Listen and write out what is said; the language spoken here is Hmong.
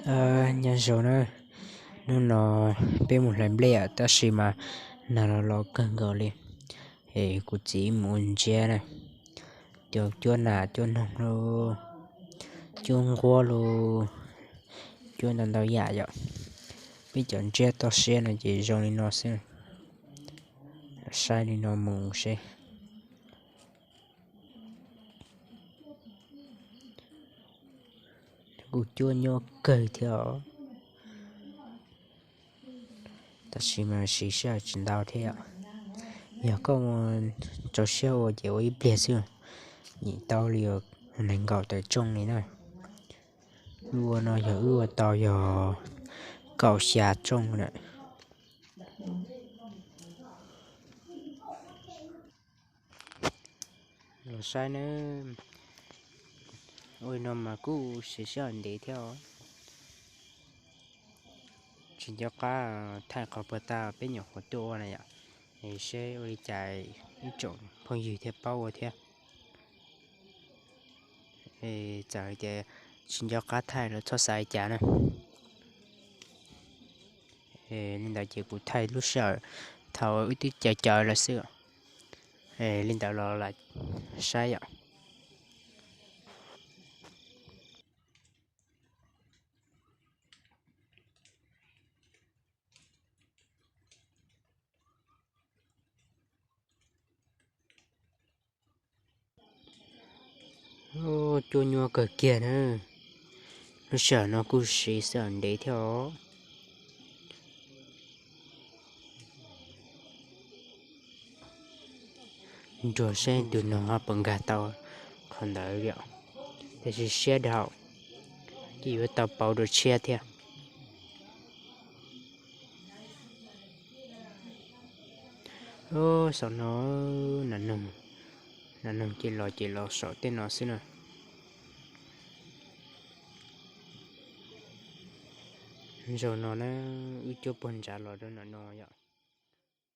Nyob zoo na, hnub no peb mus hlais nplej tab sis mas nag los los kawg nkaus li, es kuv txiv mus ua ntsiab na, cov cuab nas cuab noog lauj, cuab nquab lauj, cuab ntau ntau yam yom. Peb cov ntsiab toj siab no ces zoo li no xwb, saib li no mus seb. Kuj cuab nyuaj kawg thiab os, tab sis mas siv sij hawm tsis ntau thiab yom. Yog koj rau siab ua ces ua ib pliag xwb, nyiam tau li nees nkaum tawm tsooj li na. Wb ua no yog wb ua tau yog kaum xya tsooj na. Los saib nawb, ua li no mas kuj siv sij hawm ntev thiab os. Tsis nco qab thaij qhov puag ta peb nyuam qhuav tuaj ua na yom, es seb ua li cas ib tsoom phooj ywg thiaj paub ua thiab. Es txawm hais tias tsis nco qab thaij los txhob xav li cas na. Li ntawd ces kuv thaij lub sij hawm thaum wb twb caws caws lawm xwb. Li ntawd los lam saib yom. Cuab nyuaj kawg kiag na, lub sij hawm no kuj siv sij hawm ntev thiab os. Nrog seb tus noog ho puas nkag tau qhov ntawd yom, tiam sis siab dhau, ces yuav tau pauv dua tshiab thiab. Saum no, nas noog ces los ces los saum tej no xwb na. Zaum no na, wb cuab puag nrad los rau nam no yom.